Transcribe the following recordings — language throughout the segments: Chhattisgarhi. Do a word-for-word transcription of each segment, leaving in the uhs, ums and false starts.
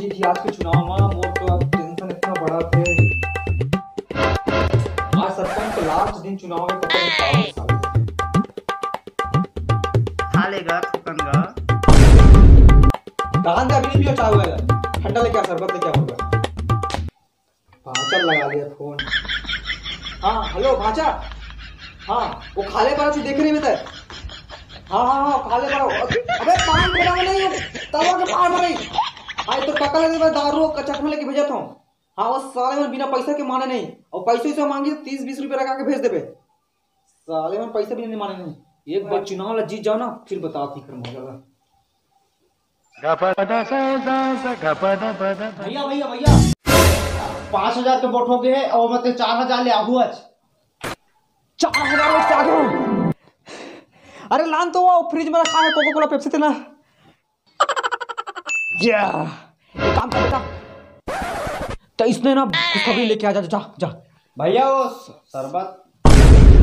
कि आज के चुनाव म मोर तो अब tension इतना बढ़त हे। आज सरपंच के last दिन चुनाव हे, पता नहीं का होही साले। खा लेगा, थूकन गा। कहाँ से अभी नहीं पियो चाय वगैरह? ठंडा लेके आ, शरबत लेके आ, होगा। भांचा लगा लिया फोन। हाँ, हेलो भांचा। हाँ, वो खाले पर तू देख रही बता। हाँ, हाँ, हाँ, खाले पर। अबे पान फेरा में नहीं, तलवा के पार में नहीं। आज तो पकड़ ले, मैं दारू और चखना लेके भेजा था। हाँ, वो साले मन बिना पैसा के माने नहीं, और पैसे से मांगी तो तीस बीस रुपये लगा के भेज देबे। साले मन पैसा भी नहीं माने नहीं। एक बार चुनाव ला जीत जाओ ना, फिर बताओ की कर मजा ला। भैया, भैया, भैया, पाँच हजार के वोट हो गए हे और मैं ते चार हजार ले आहू आज। चार हजार में से आगे हूँ। अरे लान तो वो फ्रिज में रखा है कोका कोला पेप्सी तेला। या, एक काम कर बेटा, तो इसने ना खुशखबरी लेके आ जा, जा, जा। भैया, वो स-, शरबत।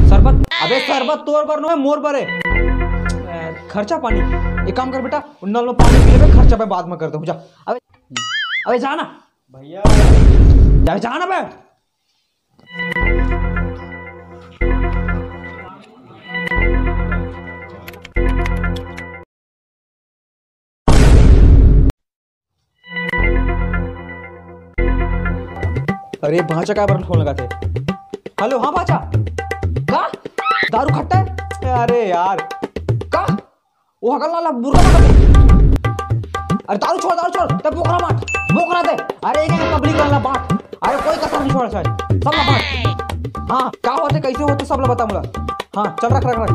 शरबत? अबे शरबत तोर बर नो है, मोर बर है। ए, खर्चा पानी। एक काम कर बेटा, उन नल में पानी पी लेबे, खर्चा पे बाद में कर दो, जा। अबे, अबे जा ना। भैया। जा, जा ना बे। अरे भांचा, काय बर फोन लगाथे? हेलो, हाँ भांचा। का? दारू खट्टा है? अरे यार, का? वो हगल लाला मुर्गा मार दे। अरे दारू छोड़, दारू छोड़, तब बोकरा मार, बोकरा दे। अरे ये क्या पब्लिक वाला बांट, अरे कोई कसर नहीं छोड़ा, सब बांट। हाँ, का होथे, कैसे होथे, सब ला बता मुला। हाँ, चल रख, रख, रख।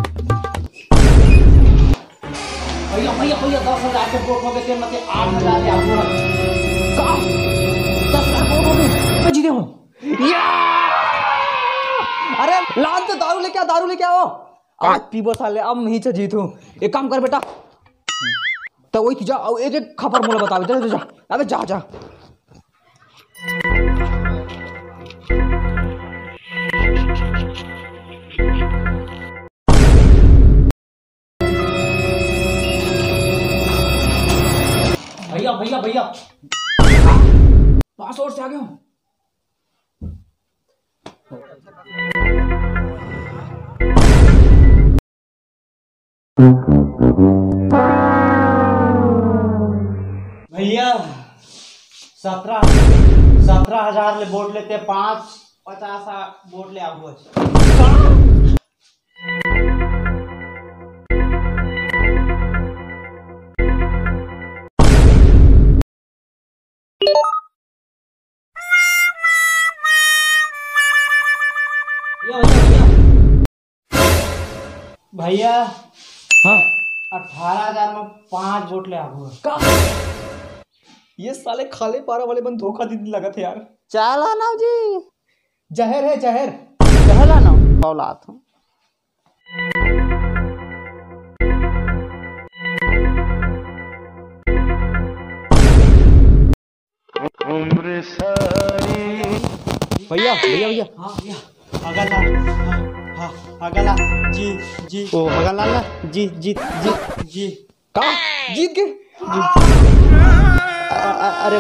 भैया, भैया, भैया, दस हजार के वोट हो गए थे, मतलब आठ हजार के आपको। का? दस हजार वोट हो गए, मैं जीते हूँ। या! अरे लान तो दारू लेके आ, दारू लेके आओ। आज पीबो साले, अब नहीं जीतू। एक काम कर बेटा, तो वही जा, और एक एक खबर मोला बतावे, जा, जा, जा, अबे जा, जा। भैया, भैया, भैया, पासवर्ड से आ गया हूँ। भैया, सत्रह, सत्रह हजार ले वोट लेते, पाँच पचास वोट ले आगू। भैया, भैया, भैया। भैया, हाँ। अठारह हजार में पाँच वोट ले आगू। का? ये साले खाले पारा वाले मन धोखा दे लगत हे यार। चाला ना जी। जहर है, जहर। जहर है ना, औलाद हूँ। भैया, भैया, भैया। हाँ, भैया। हगला। हाँ, हाँ, हगला। जी, जी। ओ, हगला ला। जी, जी, जी। जी। का? जीत गए? जी। अ-, अ-, अरे,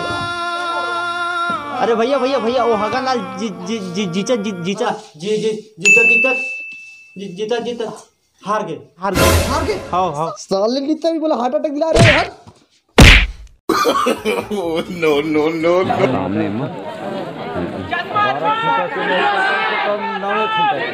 अरे भैया, भैया, भैया, वो हगन लाल जी, जी, जी, जीचा, जी, जीचा। जी, जी, जीता, जीता। जी, जीता, जीता। हार गए। हार गए। हार गए? हाँ, हाँ। साले ने इतना भी बोला, heart attack दिला रहे हैं यार। Oh, no, no, no, no। बारह खूंटा के लोग कम से कम नवे खूंटा के।